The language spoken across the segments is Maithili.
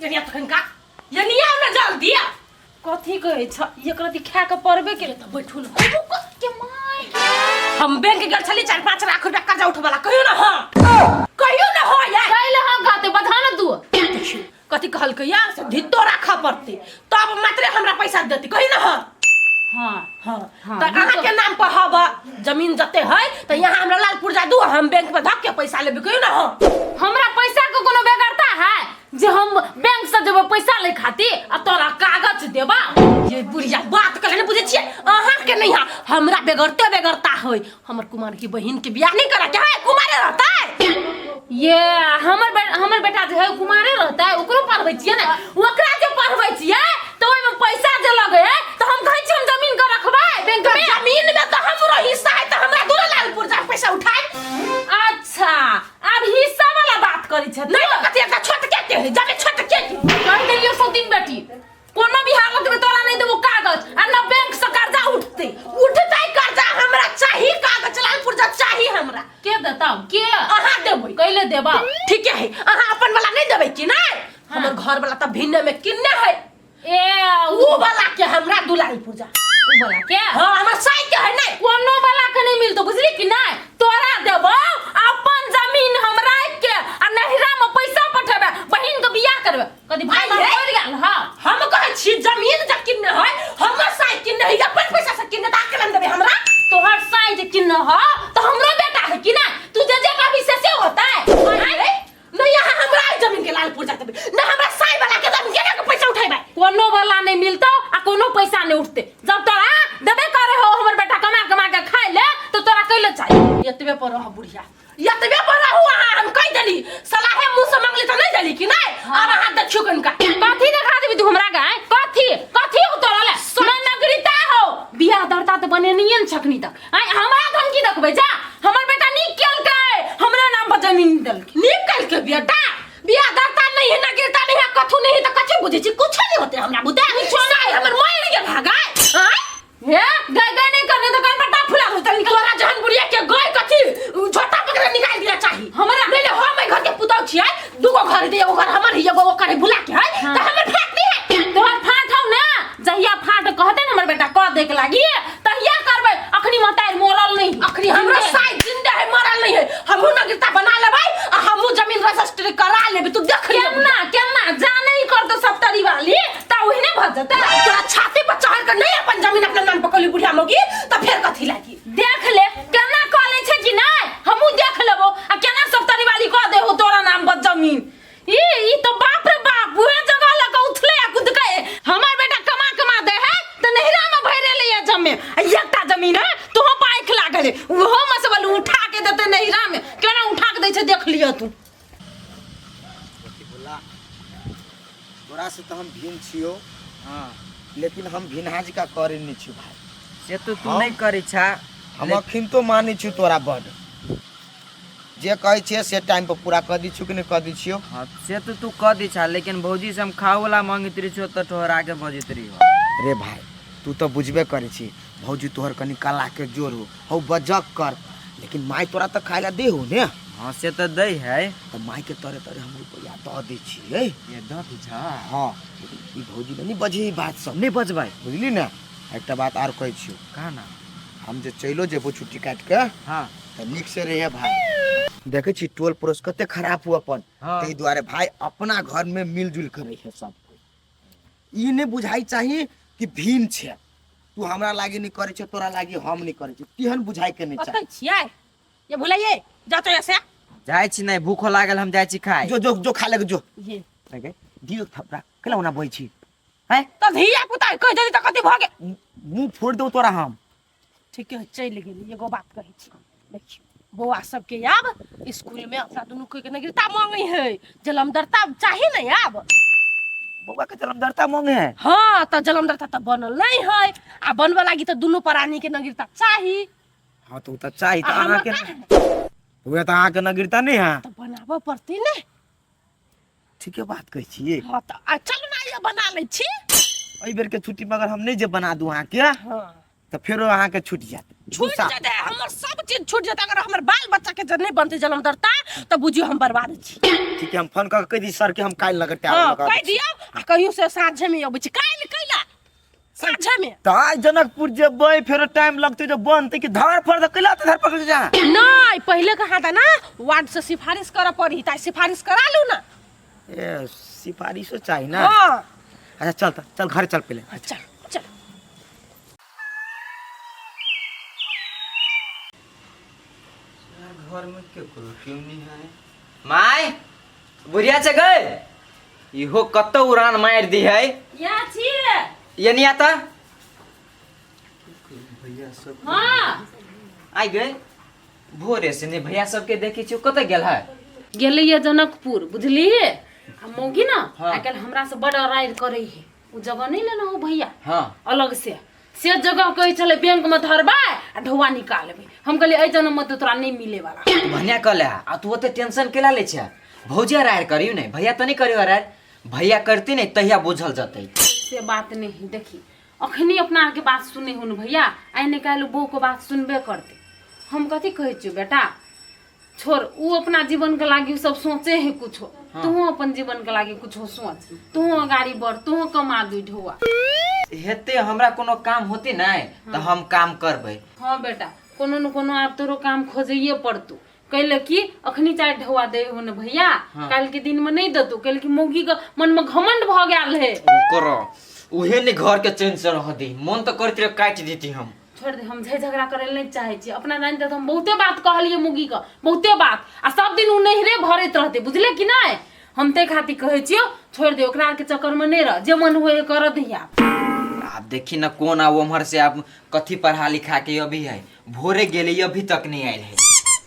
कनिया तखन का ये नहीं आओ ना जल्दी आ कथी कहै छ एकरा दी खा के पड़बे के तऽ बैठू ना के my हम बैंक गेल छली 4-5 लाख रुपया कर्जा उठबला कहियो ना हां कहियो ना हो यार कैले हम गाते बधा न तू देखियौ कथी कहलकै या से धितो राखऽ पड़तै तब मात्रे हमरा पैसा देतै कहियो ना हां हां हाँ हाँ, तऽ अहाँ के नाम पर हब जमीन जते है तऽ यहाँ हमरा लाल पुर्जा दू हम बैंक में धक के पैसा लेबै कहियो ना हां हमरा पैसा के कोनो बेगरता है जे हम बैंक से देबो पैसा ले खातिर आ तोरा कागज देबा ये बुढ़िया बात करे ने बुझै छियै अहाँ के नहीं हा हमरा बेगरते बेगरता है हमर कुमार की बहिन के बियाह नहीं करा के है कुमारे रहता है ये हमर हमर बेटा जे है कुमारे रहता है ओकरो पढ़बै छियै ने ओकरा जे पढ़बै छियै तऽ ओहिमे पैसा जे लगे है तऽ हम कहै छियै हम जमीन के रखबै बैंक में जमीन में तो हमरो हिस्सा है तो हमरा दूर लाल पुर्जा पैसा उठाए अच्छा आब हिस्सा वाला बात करै छै नहीं तो कथी एकटा छोट के के है जाबे छोट के के कह देलियो सौ दिन बेटी कोनो भी हालत में तोरा नहीं देबो कागज आ न बैंक से कर्जा उठते उठतै कर्जा हमरा चाही कागज लाल पुर्जा चाही हमरा के देता के अहाँ देबै कैले देबा ठीके है अहाँ अपन वाला नहीं देबै कि नहीं हमर घर वाला तऽ भिन्न में किन्ने है ए ऊ वाला के हमरा दुलाल पुर्जा उ वाला के हाँ हमर साई के है नहीं कोनो वाला के नहीं मिलतो बुझली कि नहीं तोरा देबो अपन जमीन हम राख के आ नहिरा में पैसा पठेबे बहिन के बियाह करबे कदी भाई आई रे। मर गेल हां हम कहै छी जमीन जब किन्ने है हमर साई किन्ने है अपन पैसा से किन्ने तऽ अकेले देबै हमरा तोहर साई जे किन्न ह तो हमरो बेटा है कि ना तू जे जे कभी से से होता है आई रे, नहीं यहाँ हमरा एहि जमीन के लाल पुर्जा देबै ना हमरा साई वाला के जमीन के ना के पैसा उठेबै कोनो वाला नहीं मिलतो आ कोनो पैसा नहीं उठते जब तोरा देबे करे हो हमर बेटा कमा कमा के खाए ले तो तोरा कैले चाहिए एतबे पर रह बुढ़िया एतबे पर रहू अहाँ हम कहि देली सलाहे मुँह से मंगली तऽ नहीं देली कि नहीं आब अहाँ देखियौ कनिका कथी देखा देबी तू हमरा गाय कथी कथी हो तोरा ले मैं नगरीता हो बियाह दरता तो बनेनिए न छकनी तक आय हमरा धमकी देखबै जा हमर बेटा नीक केलकै हमरा नाम पर जमीन देलकै नीक केलकै बेटा बियाह दरता नहीं है नगरीता नहीं है कथू नहीं है तऽ कथी बुझै छी कुछो नहीं होते हमरा बुझे कुछो नहीं हमर मरि गेल भागाय आँय हे गय गय नहीं करने तो कान पट्टा फुला होता निकल तोरा जहन बुढ़िया के गाय कथी झोटा पकड़ निकाल दिया चाही हमरा? नहीं नहीं हम एहि घर के पुतौ छियै दूगो घर दे एगो घर हमर है एगो ओकर है भुला के है हाँ। तऽ हमर फाट नहीं है तोहर फाट हौ ना जहिया फाट कहते न हमर बेटा कह दे के लागी तहिया करबै अखनी मतार मोरल नहीं अखनी हमरो साई जिंदा है मरल नहीं है हमहू नगरता बना लेबै आ हमहू जमीन रजिस्ट्री करा लेबै तू देख लियो केना केना जाने ही कर दो सब तरी वाली ता ओहिने भ जता तोरा छाती पर चढ़ के नहीं अपन जमीन अपना नाम पर कली बुढ़िया मोगी तऽ फेर कथी लागी देख ले केना कह ले छै कि नहीं हमहू देख लेबो आ केना सब तरी वाली कह दे हो तोरा नाम पर जमीन ई ई तो बाप रे बाप उहे जगह लग उठले आ कुदके हमर बेटा कमा कमा दे है त नहिरा में भरे ले या जमे आ एकटा जमीन है तो पाइख लागल है ओहो में से बलू उठा के देते नहिरा में केना उठा के दै छै देख लियो तू कथी बोला तोरा से तो हम भिन्न छियो हाँ लेकिन हम भिन्हाज का करे नहीं छी भाई से तो तू हम- नहीं करै छा हम अखन तो मानै छी तोरा बड जे कहै छियै से टाइम पर पूरा कऽ दै छियौ कि नहि कऽ दै छियौ हाँ से तो तू कऽ दै छा लेकिन भौजी से हम खाओ मांगैत रही छियौ तऽ ठोहरा के बजैत रही रे भाई तू तऽ बुझबे करै छी भौजी तोहर कनि कला के जोर हो हौ बजक कर लेकिन माय तोरा तऽ खाय ला दे हो ने हाँ से तऽ दै है तऽ माय के तरे तरे हम रुपैआ दऽ दै छियै ये दऽ दै छा हाँ लेकिन ई भौजी ने नहि बजही ई बात सब नहि बजबै बुझली ने एकटा बात आर कहै छियौ कहा ना हम जे चलो जेबो छुट्टी काटि के हाँ तऽ नीक से रहिए भाई देखै छी टोल पड़ोस कते खराब हुआ अपन हाँ। ताहि दुआरे भाई अपना घर में मिलजुल के रहिए सब कोई ई नहि बुझाइ चाही कि भीम छै तू हमरा लागी नहि करै छै तोरा लागी हम नहि करै छी तेहन बुझाइ के नहि चाही कतऽ छियै ये भुलाइए जा तो ऐसे जाइ छी नहि भूखो लागल हम जाइ छी खाय जो जो जो खा ले जो ये गे दियो थपड़ा केला ओना बजै छी हैं तऽ धिया पुता कहि देली तऽ कथी भऽ गेल मुंह फोड़ दौ तोरा हम ठीके है चलि गेली एगो बात कहै छी देखियौ बौआ सबके आब स्कूल में अपना दुनू कोई के नगरता मांगे है जलमदरता चाही ने आब बौआ के जलमदरता मांगे है हाँ तऽ जलमदरता तऽ बनल नहीं है आ बनबऽ लागी तऽ दुनू प्राणी के नगरता चाही हाँ तो उ तऽ चाही तऽ आ अहाँ के उहे तऽ अहाँ के नगरता नहीं है तऽ बनाबऽ पड़तै ने ठीके बात कहै छियै हाँ तऽ आ चलू ने आइए बना लै छी एहि बेर के छुट्टी में अगर हम नहीं जे बना दू अहाँ के हाँ तऽ फेरो अहाँके छूटि जायत। छूट जेतै हमर सब चीज छूट जेतै। अगर हमर बाल बच्चा के जब नहीं बनतै जलमदरता तऽ बुझियौ हम बर्बाद छी। ठीक है, हम फोन कऽ के कहि दी सर के हम काल्हि लग टाइम हाँ लगा कहि दियौ आ कहियो से साँझे में अबै छी। काल्हि कैला साँझे में? तऽ आइ जनकपुर जेबै, फेरो टाइम लगतै जे बनतै कि धर फर तऽ कैला तऽ धर पकड़ जा। नहीं, पहले कहा था ना वार्ड से सिफारिश करऽ पड़ी, ताई सिफारिश करा लू ना। ए सिफारिशो चाही ना। हाँ। अच्छा चल तऽ चल घर चल पहले। चल चल। घर में केकरो क्यों नहीं है? माय बुढ़िया से गए इहो कत्तो उड़ान मार दी है। यहाँ छियै। ये नहीं आता। भैया सब हाँ आई गए भोरे से नहीं भैया सबके देखी छी, कतऽ गेल है? गेलैया जनकपुर बुझलियै। आ मौगी ना हाँ। आइ काल्हि हमरा से बड़ अराइर करै है। ओ जगह नहीं लेना हो भैया। हाँ। अलग से से जगह कहै छलै बैंक में धरबै आ ढौआ निकालबै। हम कहलियै एहि जन्म में तऽ तोरा नहीं मिले वाला। तू भन्या कह ले आ तू ओते टेंशन केला ले छै? भौजी अराइर करियो नहीं, भैया तऽ नहीं करियो अराइर। भैया करती नहीं तहिया बुझल जतै। से बात नहीं, देखी अखनी अपना आरके बात सुने हुन भैया, आइ नहीं काल्हि बहू के बात सुनबे करते। हम कथी कहै छियौ बेटा, छोड़ उ अपना जीवन के लागी उ सब सोचे है कुछो। हाँ। तू अपन जीवन के लागी कुछो सोच, तू अगाड़ी बढ़, तू कमा दू ढौआ। हेते हमरा कोनो काम होती नहीं तऽ हम काम करबै। हाँ बेटा, कोनो न कोनो आब तोरो काम खोजैये पड़तौ। कैले कि अखनी चाहे ढौआ दे हुन भैया। हाँ। काल्हि के दिन में नहीं देतौ। कैले कि मौगी के मन में घमंड भऽ गेल है। ओकरो उहे ने घर के चैन से रह दी, मन तऽ करैत रहे काटि देती हम। छोड़ दे, हम झै झगड़ा करे नहीं चाहे छी। अपना जान तऽ हम बहुते बात कहलिए मौगी के, बहुते बात, आ सब दिन उ नहिरे भरैत रहते बुझले कि नहीं। हम ते खातिर कहै छियौ छोड़ दे, ओकरा के चक्कर में नहीं रह, जे मन होए कर दिया। आप देखी ना कौन आ उम्हर से आप कथी पढ़ा लिखा के अभी है, भोरे गेले अभी तक नहीं आयल है।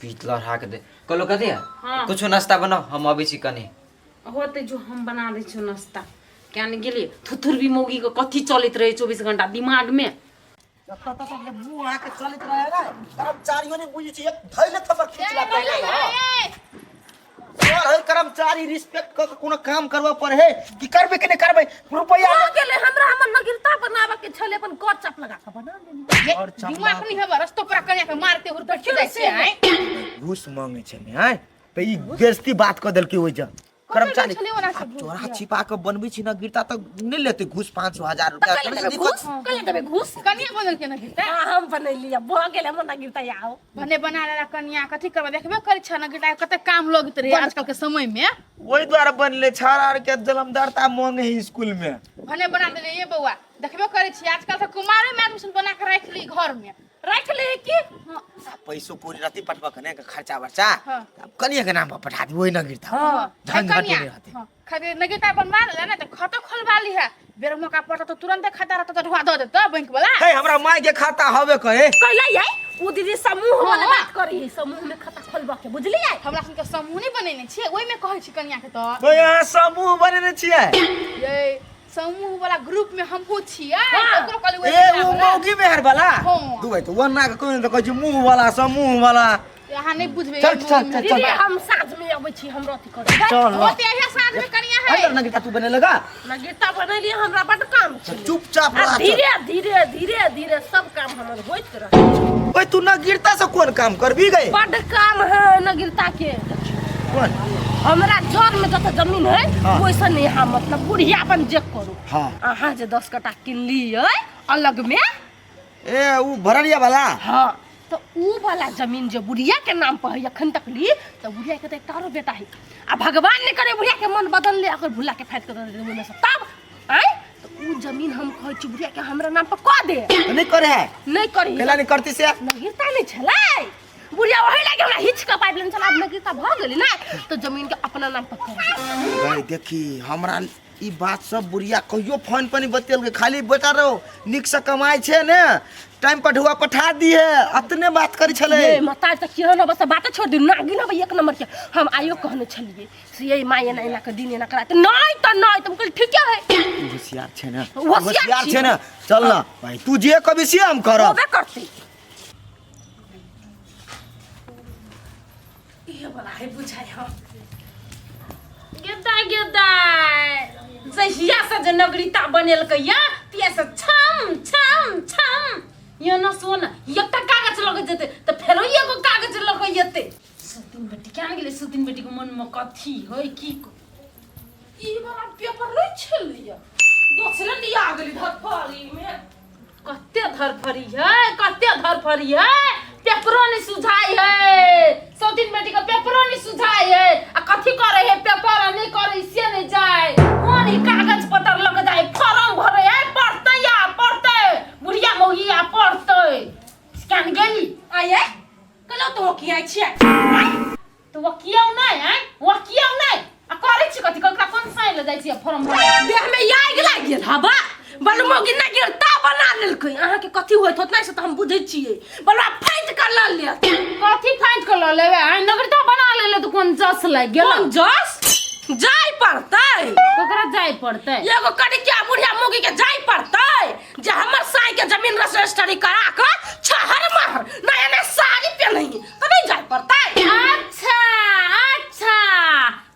पीत लढ़ा के दे कहलो कथी है? हाँ। कुछो नाश्ता बनाओ, हम अबै छी कनी। होते जो हम बना दै छियौ नाश्ता। क्या नहीं गेलिए थुथुर भी मौगी के कथी चलैत रहे 24 घंटा दिमाग में। जतऽ तक अपने मुंह अहाँके चलैत रहे ना, कर्मचारियो नहि बुझै छै, एक धैले थप्पड़ खींच लागल। सर है कर्मचारी रिस्पेक्ट कऽ के कोनो काम करबऽ पड़े है कि करबै कि नहि करबै रुपैआ भऽ गेलै हमरा हमर नगिरता बनाबऽ के छलै, अपन कर चाप लगा के बना लेली। और चाप दिमाग नहीं है रस्तो पर कनिया के मारते हुए देखि जाइ छै आँय। घूस मांगे छै ने आँय, तऽ ई बेइज्जती बात कऽ देलकै ओहि जग कर्मचारी। छलै ओना से आब चोरा छिपा कऽ बनबै छी ना गिरता तऽ नहि लेतै घूस 500 1000 रुपया। कल देबै घूस, कल देबै घूस। कनिया बनल के ना गिरता? हाँ, हम बनेली, अब भऽ गेलै हमर नगिरता आओ। भने बना लेला कनिया, कथी करबै देखबे करै छ ना गिरता कते काम लगैत रहे आजकल के समय में। ओहि दुआरे बनले छाड़ा आर के जलमदारता मांगे है स्कूल में। भने बना देले ये बौआ, देखबे करै छी आजकल तऽ कुमारे में आदमी सन बना के राखि ली घर में। राखि ले की। हाँ। पैसो पूरी रहती पटबऽ के ने खर्चा वर्चा। हाँ। आब कनिया के नाम पर पठा दी ओहि न गिरता। हाँ, झंझट कनिया, नहि रहतै। हाँ, खाली नगिता बनवा लेला ने तऽ खतो खोलवा ली है, बेर मौका पड़ता तऽ तुरंते खाता रहता तऽ ढुआ दऽ देता बैंक वाला। हे हमरा माय के खाता हवे कहे। कैला यै उ दीदी समूह वाला हाँ। बात करी है, समूह में खाता खोलबा के बुझलियै। हमरा सबके समूह नहि बनेने छियै, ओहिमे कहै छी कनिया के तऽ। तो यहाँ समूह बनेने छियै? ये समूह वाला ग्रुप में हमहू छियै। हाँ। ओकरो कहलियै ए ओहिमे उ बनाबऽ ला। मौगी मेहर वाला। हाँ। दू भाई तो वन्ना के कोई तऽ कहै छै मुंह वाला समूह वाला। अहाँ नहि बुझबै। चल, चल, चल, दीदी हम साँझ में अबै छी, हमरो अथी करू। चल होते अहिया साँझ में कनिया है। अंदर नगिता तू बने लगा। नगिरता बनेलियै, हमरा बड्ड काम छलै। चुपचाप आ रह। धीरे धीरे धीरे धीरे सब काम हमर होइत रहै। ओए तू नगिरता से कोन काम करबी गए? बड्ड काम है नगिरता के। कोन? हमरा जर में जतऽ जमीन है हाँ। वैसे नहीं हाँ, मतलब बुढ़िया अपन जे करू। हाँ। अहाँ जे 10 कट्ठा किनलियै अलग में। ए उ भररिया वाला। हाँ, तो उ वाला जमीन जे बुढ़िया के नाम पर है अखन तक ली, तो बुढ़िया के तो एकटा आरो बेटा है, आ भगवान ने करे बुढ़िया के मन बदल ले, अगर भुला के फाटि के दऽ देतै ओहिमे से तब आँय, तो उ जमीन हम कहै छी बुढ़िया के हमरा नाम पर कऽ दे। तो नहीं करे है? नहीं करी। केला नहीं करती से? नगिरता नहीं छलै बुढ़िया, वही लागे हमरा हिच के पाइप लेने छलै। आब नगिरता भऽ गेलै ने तो जमीन के अपना नाम पर कर दे। गए देखी हमरा ई बात सब बुढ़िया कहियो फोन पर नहीं बतेलकै, खाली बेटा रहो नीक से कमाइ छै ने टाइम पर ढुआ पठा दी है, अतने बात करै छलै। ये मतार तऽ केहन अवस्था बाते छोड़ दियौ, नागिन हबै एक नंबर के। हम आइयो कहने छलियै से ये माय एना एना के दिन एना करा तऽ नहि तऽ नहि, तऽ हम कहलियै ठीके है। तू होशियार छै ने। होशियार होशियार छी। छै ने, चल ना भाई तू जे कभी से हम करब। होबे करतै। इहे वाला है बुझाइ। हम गेदाय गेदाय जहिया से जे नगरीता बनेलकै या तिया से छम छम छम ये न सोना एकटा कागज लग जेतै तऽ फेरो एगो कागज लग जेतै। सुतिन बेटी केना गेलै? सुतिन बेटी के मन में कथी होय की ई वाला पेपर नै छलैया, दोसरे लिया गेली धरफड़ी में। कते धरफड़ी है, कते धरफड़ी है, पेपरो नहीं सुझाई है। सौतीन बेटी के पेपरो नहीं सुझाई है आ कथी करे है पेपर आ नहीं करे से नहीं जाए। कोन ई कागज पत्र लग जाए, फॉर्म भरे है, पढ़ते या पढ़ते बुढ़िया मौगिया पढ़ते। कान गेली आये कलो तो की आइ छियै? तो वो किया नहीं है, वो किया नहीं आ करे छी कथी? ककरा कोन साइन ल जाय छी फॉर्म भरे? देह में आगि लागि गेल हवा, बलमोगी ना गिरता बना लेलकै। अहाँके कथी होइत होत नहि से तऽ हम बुझै छियै। बलुआ फाटि कऽ लऽ लेत। कथी फाटि कऽ लऽ लेबै? आइ नगरता बना लेले तऽ कोन जस लागि गेल? कोन जस? जाय पड़तै। ककरा जाय पड़तै? एगो कनिकिया बुढ़िया मौगी के जाय पड़तै जे हमर साई के जमीन रजिस्ट्री करा कऽ छहर महर नया नया साड़ी पेन्है, तऽ नहि जाय पड़तै? अच्छा अच्छा,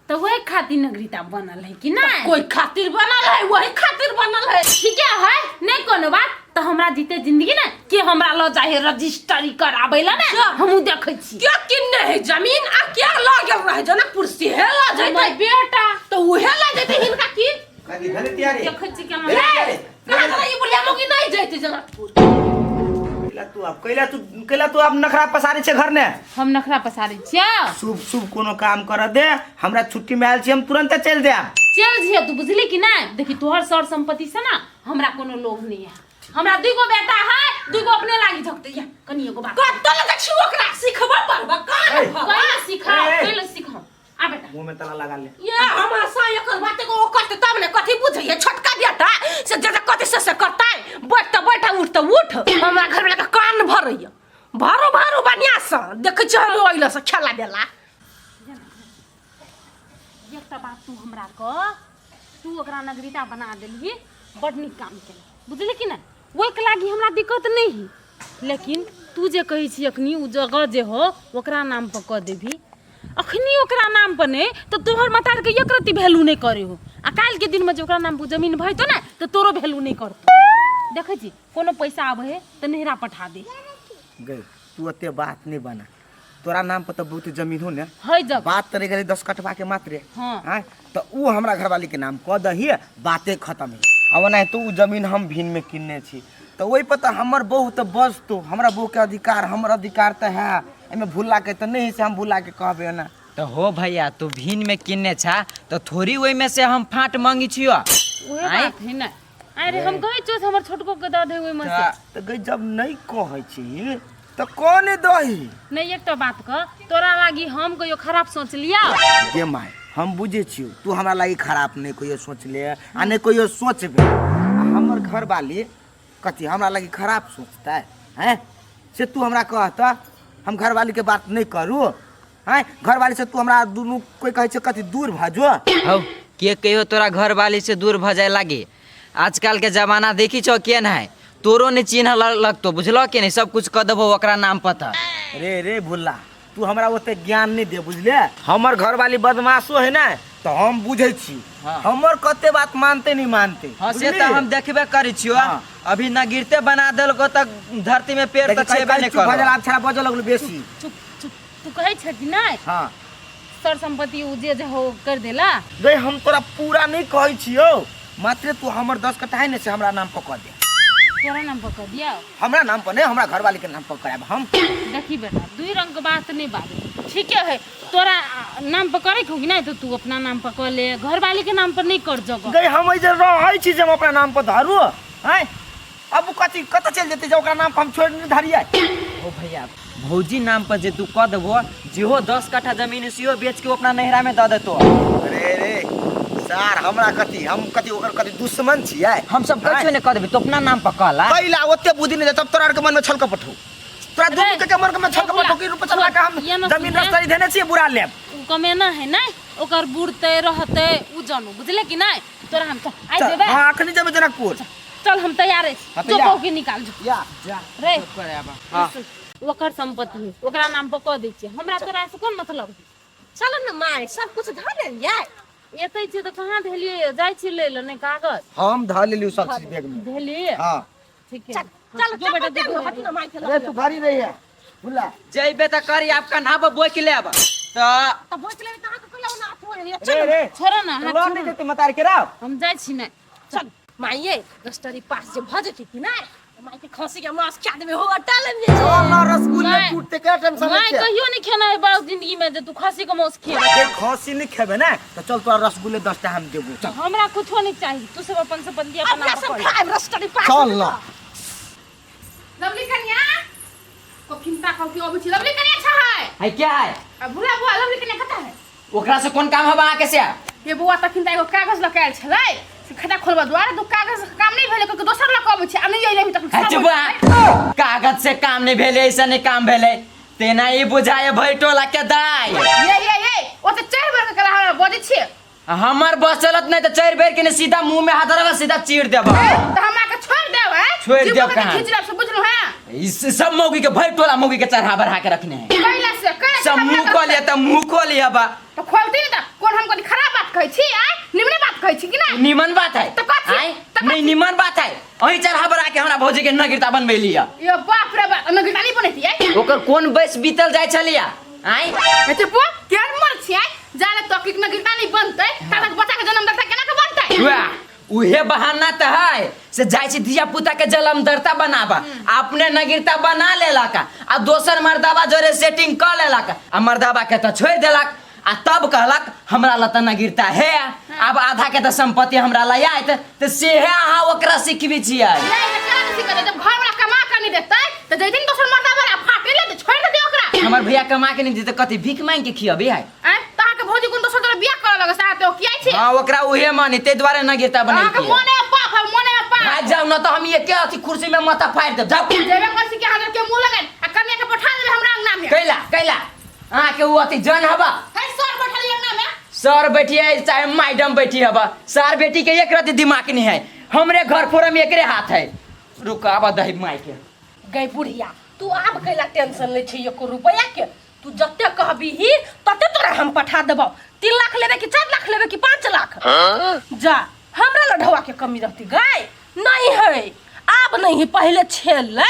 तो वही खातिर नगरीता बनल है कि नहीं? कोई खातिर बनल है, वही खातिर बनल है। ठीक है, नहीं कोनो बात। तो हमरा जीते जिंदगी ना के हमरा ल जाए रजिस्ट्री कराबै ला ना, हमहू देखै छी क्या किन्ने है जमीन आ क्या ल गेल रहे जनकपुर से हे ल जैतै हमर बेटा तो उहे ल जैतै। हिनका की कथी भेलै तैयारी? देखै छी केना भेलै तैयारी? कहाँ गेलै ई बुढ़िया मौगी? नहीं जैतै जनकपुर। कैला तू अब, कैला तू, कैला तू अब नखरा पसारै छै घर ने? हम नखरा पसारै छियै? शुभ शुभ कोनो काम कर दे, हमरा छुट्टी में आयल छी, हम तुरंत चलि देब। चल जियो तू, बुझली कि नहीं? देखी, तोहर सर संपत्ति से ना हमरा कोनो लोभ नहीं है। हमरा दुगो बेटा है, दुगो अपने लागी झकते। या कनी एगो बात कतऽ लऽ जाइ छी ओकरा सिखबऽ पड़बऽ कान ए, भऽ। कैला सिखाओ? ए, ए। कैला सिखाओ? आ बेटा। मुंह में ताला लगा ले। ये हमरा सा एकर बात को ओ करते तब ने कथी बुझैए। छोटका बेटा से जे जे कथी से से करतै, बैठ तऽ बैठ, उठ तऽ उठ। हमरा घर वाला के कान भरैया, भरू भरू बढ़िया से देखै छी हम ओइला से खेला बेला। एकटा बात तू हमरा कह, तू ओकरा नगरीता बना देलही, बड नीक काम केलही, बुझली कि नहि? ओहिके लागी हमरा दिक्कत नहि है, लेकिन तू जे कहै छी अखनी ओ जगह जे हो ओकरा नाम पर कऽ देबही, अखनी ओकरा नाम पर नहि तऽ तोहर मतारके एक रत्ती वैल्यू नहि करे हो, आ काल्हिके दिनमे जे ओकरा नाम पर जमीन भइतो ने तऽ तोरो वैल्यू नहि करतौ। देखै छी कोनो पैसा आबै है तऽ नहिरा पठा दे। गई तू ओते बात नहीं बना, तोरा नाम पर तऽ बहुत जमीन हो ने है जब बात तऽ रहि गेलै 10 कटवा के मात्रे। हाँ। आँय, तऽ उ हमरा घरवाली के नाम कऽ दही, बाते खत्म है। आ ओनाहितो उ जमीन हम भिन में किनने छी, तऽ ओहि पर तऽ हमर बहू तऽ बजतो, हमरा बहू के अधिकार हमर अधिकार तऽ है, एहिमे भुल्ला के तऽ नहि है से हम भुल्ला के कहबै एना। तऽ हो भैया, तू भिन में किनने छा तऽ थोड़ी ओहिमे से हम फाट मांगी छियो। उहे आँय? बात है ने। अरे हम कहै छियो से हमर छोटको के दऽ दे ओहिमे से। तऽ गई जब नहीं कहै छी तऽ कौन दही? नहीं, एकटा बात कह, तोरा लागी हम कहियो खराब सोच लिया? गे माय, हम बुझै छियौ तू हमरा लागी खराब नहीं कहियो सोचले आ नहीं कहियो सोचबे। आ हमर घरवाली कथी हमरा लागी खराब सोचतै हैं? से तू हमरा कहत हम घरवाली के बात नहीं करू हैं? घरवाली से तू हमरा दुनू कोई कहै छै कथी दूर भऽ जो। हौ, के कहियो तोरा घरवाली से दूर भऽ जाए लागी? आजकल के जमाना देखी छौ केहन है, तोरो नहीं चिन्ह लगतो, बुझलो के नहीं? सब कुछ कऽ देबो ओकरा नाम पता। रे रे भुल्ला, तू हमरा ओते ज्ञान नहीं दे, बुझले? हमर घरवाली बदमाशो है ना तऽ हम बुझै छी। हाँ। हमर कते बात मानते नहीं मानते। हाँ से बुझली? तऽ हम देखबे करै छियो। हाँ। अभी न गिरते बना देलको तऽ धरती में पेड़ देखी, तऽ छेबे कहीं नहीं चुप भऽ करलो। गेल, आब छड़ा बजऽ लगलू बेसी। चुप चुप, तू कहै छ कि नहि? हाँ। सर संपत्ति उ जे जे हो कर देला। गई हम तोरा पूरा नहीं कहै छियौ, मात्र तू हमर 10 कट्ठा है ने से हमरा नाम पर कऽ दे। तोरा नाम पर कर दिया? हमरा नाम पर नहीं, हमरा घरवाली के नाम पर करायब हम। देखी बेटा, दुई रंग के बात नहीं बाजे, ठीके है। तोरा नाम पर करे हो कि नहीं तो तू अपना नाम पर कर ले, घरवाली के नाम पर नहीं कर जगह। गई हम एहि जे रहै छी जे हम अपना नाम पर धरू हैं, अब उ कथी कतऽ चलि जेतै जे ओकरा नाम पर हम छोड़ि नहि धरियै? ओ भैया, भौजी नाम पर जे तू कऽ देबो, जेहो 10 कट्ठा जमीन सेहो बेच के अपना नैहरा में दऽ देतो। अरे रे सार, हमरा कथी, हम कथी ओकर कथी दुश्मन छियै? हम सब कछो नहि कऽ देबै, तू अपना नाम पर कऽ ला। कैला ओते बुद्धि नहि दे, तब तोरा आरके मन में छल कपट हो, तोरा दुनू के मन में छल कपट हो कि रुपया चला के हम ये न जमीन सुने। रजिस्ट्री देने छियै बुरा लेब। उ कमेना है नहीं, ओकर बुढ़ते रहते उ जानू, बुझले कि नहीं? तोरा हम आइ चल, जेबै। हाँ, अखनी जेबै जनकपुर। चल हम तैयार छी। हाँ, जो तैयार। बहू के निकाल जो। या जा। रे हाँ। सुन, ओकर संपत्ति है, ओकरा नाम पर कऽ दै छियै, हमरा तोरा से कोन मतलब? चलो ने माय, सब कुछ धऽ लेलियै? एतै छियै तऽ कहाँ धेलियै? जाइ छी लै लए नहि कागज। हम धऽ लेलियै सब चीज बैग में। धेलियै? हाँ। ठीक है। चल जो बेटा चप्पल दे देखो। हटू ना माई के अरे तू भारी रही है भुला जइबे त करी आपका ना बोक लेब त त बोच लेबे त अहाँके कहिया ओना अथु होइए रे चल रे छोड़ो ना हाथ लड़ छोड़ो नहीं ना। देते मतार के राव हम जाइ छी ने चल माइये रजिस्ट्री पास जे भ जेतै कि नहि माई के खसी के मांस खा देबे हो अटल में चल ना रसगुल्ला माय- टूटते के टेंशन माय नहीं छै कहियो नहीं खेना है बाप जिंदगी में जे तू खसी के मांस खेबे जे खसी नहीं खेबे ना तो चल तोरा रसगुल्ले 10 टा हम देबो चल हमरा कुछो नहीं चाहिए तू सब अपन सब बंदिया बना अपना के सब कर। खाएब रजिस्ट्री पास चल ना लवली कन्या को फिंता कहू कि अबै छी लवली कन्या अच्छा है है क्या है आ भुला बुआ लवली कन्या कता है ओकरा से कोन काम हबा अहाँ के से ये बुआ तखन त एगो कागज लऽ के आयल छलै से खाता खोलबा दुआरे तो कागज के काम नहीं भेलै कहलकै दोसर लऽ के अबै छी आ नहि अइलै अभी तक है चुप कागज से काम नहीं भेले ऐसा नहीं काम भेले तेना ई बुझाए भई टोला के दाई ये ये ये ओ तऽ चारि बेर के कला हमरा बजै छियै हमर बस चलत नहीं तो चार बेर के ने सीधा मुंह में हाथ रखा सीधा चीर देब तऽ हमरा के छोड़ि देब हैं छोड़ि देब जीवो के कहाँ? खींच लेब से बुझलहुँ हैं इस सब मौगी के भई टोला मौगी के चढ़ा बढ़ा के रखने है कैला से कैला से सब हमरा मुंह खोलिए तो मुंह खोलिए बा तऽ खोलती ने तऽ कोन हम कनी खराब बात कहै छी आय निमने बात कहै छी कि नहि निमन बात है तो कथी? आय? तो कथी? नहीं निमन बात है अहीं चढ़ा बढ़ा के हमरा भौजी के नगिरता बनबै लिया यो बाप रे बाप नगरता नहीं बनैती आय ओकर कोन बैस बीतल जाय छलिया आय अच्छा पो केहन मर छी आय जाने तकलीफ नगरता नहीं बनतै ता तक बच्चा के जन्म देतै केना के बनतै वाह उहे बहाना त है से जाय छी धिया पुता के जलमदरता बनाबा अपने नगिरता बना लेलक आ दोसर मर्दाबा जोरे सेटिंग क लेलक आ मर्दाबा के त छोड़ देलक आ तब कहलक हमरा लऽ त नगिरता है आब आधा के त संपत्ति हमरा लऽ आयत त सेहे अहाँ ओकरा सिखबी छियै नहीं त केना नहीं सिखतै जब घर वाला कमा के नहीं देतै त जैतिन दोसर मर्दा वाला फाटे ले त छोड़ दे ओकरा हमर भैया कमा के नहीं देते कथी भीख मांग के खियबी है आय त अहाँके भौजी कोन दोसर तोरा बियाह करऽ लगै से तो किया छी हाँ ओकरा उहे मानी ते दुआरे नगिरता अहाँके बनेलकै मोने में पाप है मोने में पाप भाग जाओ न तो हम एके अथी कुर्सी में माथा फाड़ देब जाओ जेबे कर छी कि अहाँ के मुंह लगन आ कन्या के पठा देबै हमरा अंगना में कैला कैला अहाँ के उ अथी जन हबा है सर बैठल अंगना में सर बैठी है चाहे मैडम बैठी हबा सार बेटी के एक रति दिमाग नहीं है हमरे घर फोड़े में एकरे हाथ है रुक आबा दही माई के गई बुढ़िया तू आब कैला टेंशन लै छै एको रुपैआ के तू जते कहबीही तते तोरा हम पठा देबौ 3 लाख लेबे कि 4 लाख लेबे कि 5 लाख जा हमरा लढवा के कमी रहती गाय नहीं है आब नहीं है पहले छेलै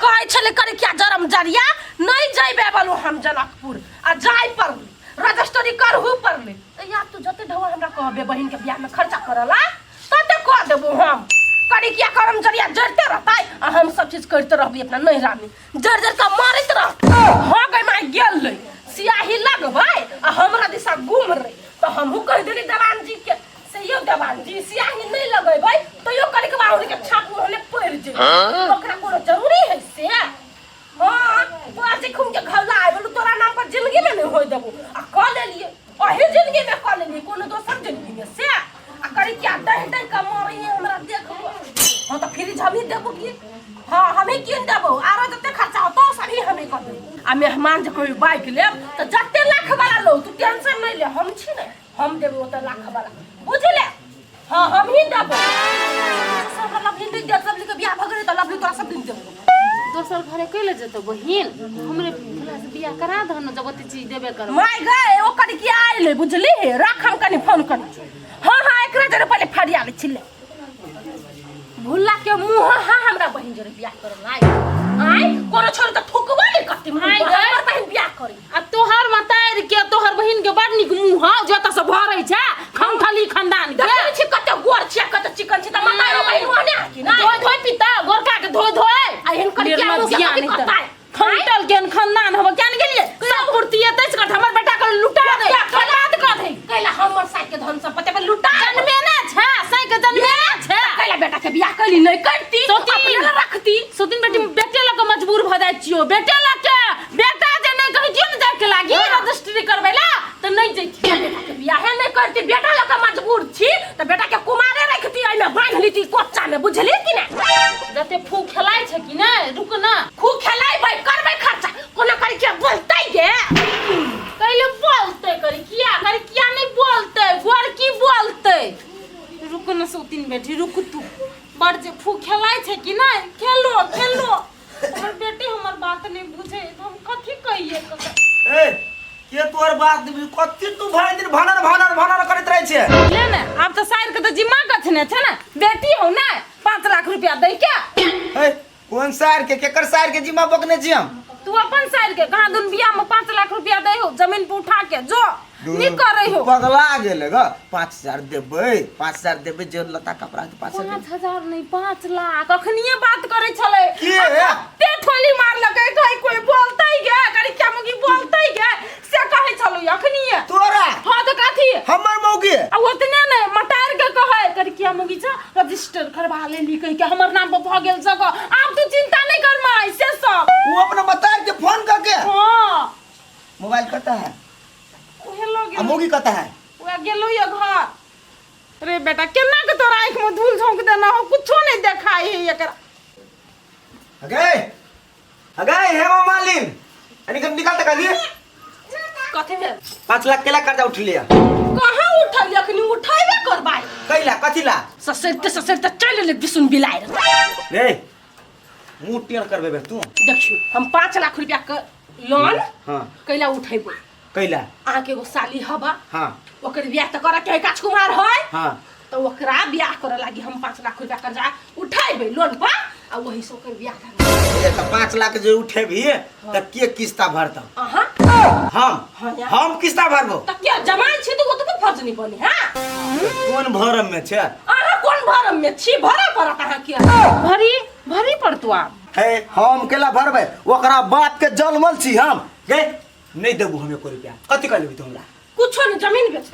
कहै छलै करे क्या जरम जरिया नहीं जइबे बोलू हम जनकपुर आ जाय पड़लै रजिस्ट्री करहु पड़लै तऽ यार तू जते ढवा हमरा कहबे बहिन के बियाह में खर्चा करला तते कह देबो हम करे क्या करम जरिया जड़ते रहतै आ हम सब चीज करते रहबी अपना नैहरा में जड़ जड़ के मारैत रहतै हो गई माय गेल लै सियाही लगबै आ हमरा दिशा घूम रे तऽ हमहूँ कहि देली देवान जी के से यौ देवान जी सियाही नहि लगेबै तैयो करे के बाहुरी के छाप ओहने पड़ि जेतै ओकरा कोनो जरूरी है से हाँ बाजी खून के घौला आबि गेलौ तोरा नाम पर जिंदगी में नहीं होय देबो आ कऽ लेलियै अही जिंदगी में कऽ लेलियै कोनो दोसर जिंदगी में से आ करी क्या दही दही के मारी हमरा देखबो हाँ तऽ फ्रिज हमही देबो की हाँ हमही कीन देबो आरो जते खर्चा होतो सभी हमही कऽ देबो आ मेहमान जे कोई बाइक लेब तऽ जते लाख वाला लो तू टेंशन नहीं ले हम छी ने हम देबो ओते लाख वाला बुझले हाँ हम ही देबो सब लवली नहीं दे लवली के बियाह भऽ गेलै तऽ लवली तोरा सब दिन देबो दोसर घरे कैले जेतौ बहिन हमरे भुला से बियाह करा दह न जब ओते चीज देबे करब माय गए ओकर की आयल बुझली राख हम कनी फोन करै छी हाँ हाँ एकरा जरे पहिले फरिया लै छी ले भुल्ला के मुंह हाँ हमरा बहिन जरे बियाह करल आय आय कोनो छोड़ के थुकबो नहीं करती मुंह आय पर, गए। हमर बहिन बियाह करी आ तोहर मतार के तोहर बहिन के बड़ नीक मुंह हौ जतऽ से भरै छै खंखली खानदान के देखै छी कते गोर छै कते चिकन छै त मतारो बहिन ओहने है कि धोय धोय पिता गोरका के धोय धोय आ हिनकर क्या मुंह के कथी करतै? खंटल के खानदान हम क्या गेलिए सब पूर्ति एतै से कट हमर बेटा के लुटा दे बर्बाद कर दे कैला हमर साइ के धन संपत्ति पर लुटा जन्मे ना छै साइ के जन्मे ना छै कैला बेटा के बियाह कैली नहीं करती सोती। अपने ला रखती सोतिन बेटी बेटे लऽ के मजबूर भऽ जाइ छियो बेटे लऽ के बेटा जे नहि कहै छियो ने जाय के लागी रजिस्ट्री करबै ला तऽ नहि जैतियो बेटा के बियाहे नहीं करती बेटा लऽ के मजबूर छी तऽ बेटा के कुमारे रखती एहिमे बान्हि लीती कोच्चा में बुझली कि ने जते फू खेलाइ छै कि नहि रुक ना खूब खेलाइबै करबै खर्चा कोना करी के बोलतै गे कैले बोलतै करी किया करी किया नहि बोलतै गोर की बोलतै रुक ना सौतीन बेटी रुक तू बड़ जे फू खेलाइ छै कि नहि खेलो खेलो हमर बेटी हमर बात नहि बुझे तऽ हम कथी कहिए ककरा ए के तोहर बात कथी तू भरि दिन भनर भनर भनर करैत रहै छै ले ने आब तऽ साइर के तऽ जिम्मा गछने छै ने बेटी हो ने 5 लाख रुपया दै के हे कोन सार के केकर सार के जिम्मा बकने छी हम? तू अपन साइड के कहाँ दुन बियाह में 5 लाख रुपया दे हो जमीन पर उठा के जो नहीं करे हो। पगला गेले ग। 5,000 देबै, 5,000 देबै, जे लत्ता कपड़ा के 5,000। 5,000 नहीं, 5 लाख। अखनिए बात करे छले। के? ते ठोली मारलकै, कहीं कोई बोलतै गे, करी क्या मुगी बोलतै गे, से कहै छलो अखनिए। तोरा? हाँ तऽ कथी? हमर मौगी? आ ओतने नै, मटार के कहै करी क्या मुगी छ रजिस्टर करवा लेली, कहि के हमर नाम पर भऽ गेल जगह, आब तू चिंता नहीं कर माय, से सब। वो अपना बता के फोन करके? हाँ। मोबाइल कता है? उहे लग आ मौगी कता है? उहे गेलो ये घर। रे बेटा, केना के तोरा आँखि में धूल झोंक देना हो, कुछो नहीं देखाई है एकरा। अगे अगे हेमा मालिन, निकल निकल तक लिए। कथी भेल? 5 लाख केला कर्जा उठ लिया? कहाँ उठल? अखनी उठेबे करबै। कैला, कथी ला? ससुरते ससुरते चलि एलै बिसुन बिलाइ। रे मुंह टेढ़ करबे बे तू। देखियौ, हम 5 लाख रुपया के लोन कैला उठेबै? कैला? अहाँके एगो साली हबा। ओकर बियाह तऽ करऽ के है, काचकुमार है। तऽ ओकरा बियाह करऽ लागी हम 5 लाख रुपया कर्जा उठेबै लोन पर आ वही से ओकर बियाह करबै। ए तऽ 5 लाख जे उठेबी तऽ के किस्ता भरतौ? अहाँ। हम? हाँ यार। हम किस्ता भरबो? तऽ के जमाइ छी तऽ ओतबो फर्ज नहि बने? हाँ। कोन भरम में छै? अहाँ कोन भरम में छी? भरऽ पड़त अहाँके। भरी भरी पड़तो आब। हे, हम केला भरबै? ओकरा बाप के जनमल छी हम? गे नहीं देबू हम एको रुपया। कथी कर लेबी तू हमरा? कुछो नहीं, जमीन बेच।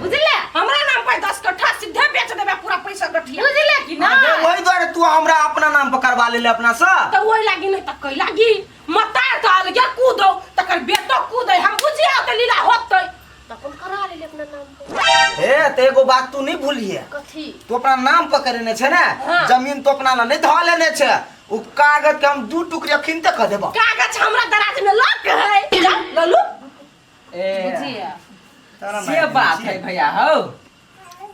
बुझले? हमरा नाम पर 10 कट्ठा सीधे बेच देबै, पूरा पैसा गठिया। बुझले कि ना? अरे, वही दुआरे तू हमरा अपना नाम पर करवा लेले अपना से। तऽ ओहि लागी नहीं तऽ कै लागी? मतार तऽ अलगे कूदौ, तकर बेटो कूदै, हम बुझिया तऽ लीला होतै तऽ अपन करा लेले अपना नाम पर। हे, तऽ एगो बात तू नहीं भूलिहे। कथी? तू अपना नाम पर करेने छै ने? हाँ। जमीन तो अपना ला नहीं धऽ लेने छै। उ कागज के हम दू टुकड़ी अखन तक कऽ देबो। कागज हमरा दराज में लग है, जा ललू। ए बुझिया। तोरा से मारि बात देने है भैया हौ,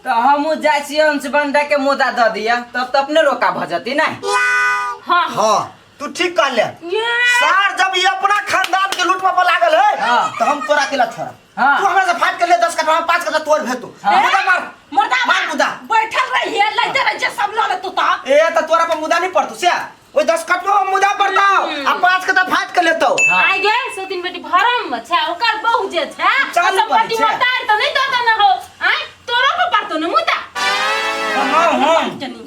तऽ हमहूँ जाइ छियै अंश बंडा के मुदा दऽ दिअ, तब तऽ अपने रोका भऽ जती ने। हाँ। हाँ, तू ठीक कहले। ये सार जब ये अपना खानदान के लूटवा पर लागल है तो हम तोरा के ला छोड़ब? तू हमरा से फाट के ले 10 कट्ठा, हम 5 कट्ठा तोर भेतू। मुदा मार। मुर्दा। मार मुदा। बैठल रहिए, लैते रहिए, सब लऽ लेतौ तऽ। ए, त तोरा पर मुदा नहीं पड़तो से, ओइ 10 कट्ठा में मुदा पड़तो आ 5 कट्ठा फाट के लेतो। आइ गे सौतिन बेटी, भरम छै ओकर बहु जे छै। चालू संपत्ति बनै छै। मतार तऽ नहि दऽ देने हो? आइ तोरो पर पड़तो ने मुदा। हाँ हाँ। के नहीं,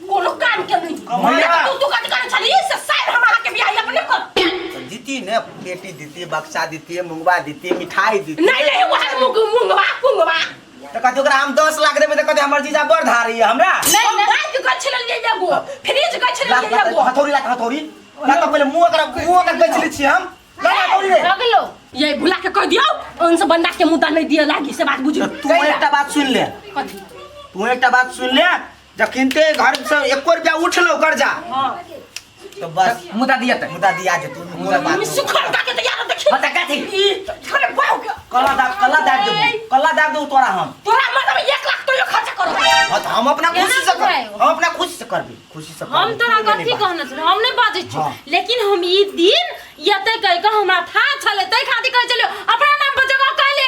कोनो काम के नहीं। भैया। तू तू कथी करै छली से शायद हम अहाँके बियाह अपने कर तो दीती ने, पेटी दीती, बक्सा दीती, मुंगवा दीती, मिठाई दीती। नहीं नहीं, वहाँ मुंग मुंगवा पुंगवा। तो कहते ओकरा हम 10 लाख देबै तऽ कहते हमर जीजा बड़ धारी है हमरा। नहीं, बाइक गछ लेलियै एगो, फ्रिज गछ लेलियै एगो। हथौड़ी ला, हथौड़ी ला। तऽ पहिले मुँह ओकरा, मुँह ओकर गछि लै छियै हम। ला ला हथौड़ी रे। भगलो। ये भुला के कह दियौ, अंश बंडा के मुद्दा नहीं दिए लागी, से बात बुझू। तू एकटा बात सुन ले। कथी? तू एकटा बात सुन ले, जखन ते घर से एको रुपया उठलो कर्जा तो बस मुदा दिअ तऽ मुदा दिया जेतू, कोनो बात नहीं। सुखल का के तैयार देखी। हाँ, तऽ कथी? ई अरे बाऊ के कला दाब, कला दाब देबू, कला दाब देबू तोरा हम। तोरा मतलब 1 लाख तो खर्चा करो। हाँ, तऽ हम अपना खुशी से कर, केना? हम अपना खुशी से करबी, खुशी से हम करबी। तोरा कोनो नहीं कथी बात। कहने छलौ? हम नहि बाजै छी। लेकिन हम ई दिन एते कहि कऽ हमरा था छलै, तै खातिर कहै छलियौ अपना नाम पर जगह कह ले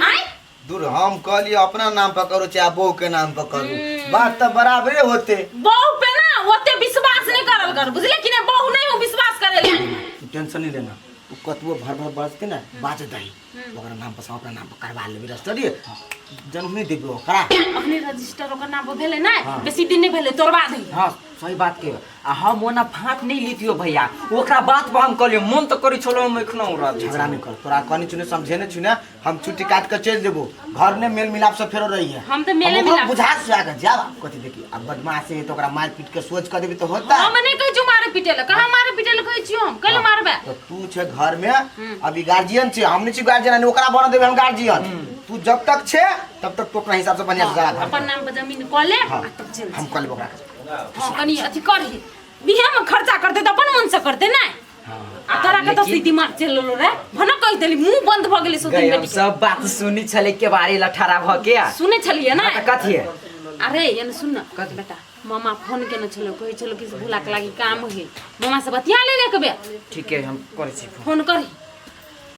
आँय। दूर, हम कहलिए अपना नाम पर करू चाहे बहू के नाम पर करू, बात तऽ बराबरे होते। बहू पे ना ओते विश्वास नहीं करल कर, बुझले कि नहीं? बहू नहीं हो विश्वास करे ले। तू टेंशन नहीं लेना। उ कतबो भर भर बजते ना, बाज दही, ओकरा नाम पर से अपना नाम पर करवा लेबी रजिस्ट्री, जन्म नहीं देबी ओकरा। अखनी रजिस्टर ओकर नाम पर भेलै ना, बेसी दिन नहीं भेलै, तोड़वा दही। हाँ, सही बात के। आ हम ओना फाँक नहीं लितियो भैया, ओकरा बात पर हम कहलियो, मन तऽ करै छलो हम एखनो रह दै। झगड़ा नहीं कर। तोरा कहनी छुने, समझे नहीं छुने, हम छुट्टी काट के चल देबो घर ने, मेल मिलाप से फेरो रही है। हम तऽ मेले हम ओकरो मिलाप- बुझा सुझा के जाब। कथी देखी, अब बदमाश है तो ओकरा मार पीट के सोच कर देबी तो होता। हम नहीं कहै छियौ मारे पीटे लए। कहाँ मारे पीटे लए कहै छियौ हम? कैले मारबै? तो तू छे घर में अभी गार्जियन छे, हम नहीं छी गार्जियन, नहीं ओकरा बना देबे हम गार्जियन। तू जब तक छे तब तक तू अपना हिसाब से बढ़िया से चला घर। अपन नाम पर जमीन कऽ ले। हाँ। आ तब चलि। हम कल ओकरा के। हाँ, कनी अथी करही, बिहे में खर्चा करते तऽ अपन मन से करते ने। आ तोरा के तऽ दिमाग चलि गेलो रे, भनक कहि देली, मुंह बंद भऽ गेलै सौतिन गई हम बेटी के। सब बात सुनी छले के बारे लठारा भ के। सुनै छलियै ने? हाँ, तऽ कथी है? अरे एने सुन न बेटा, मामा फोन केने छलो, कहै छलो कि भूला के लागी काम है, मामा से बतिया ले ले के बे। ठीक है, हम करै छी फोन। फोन करही।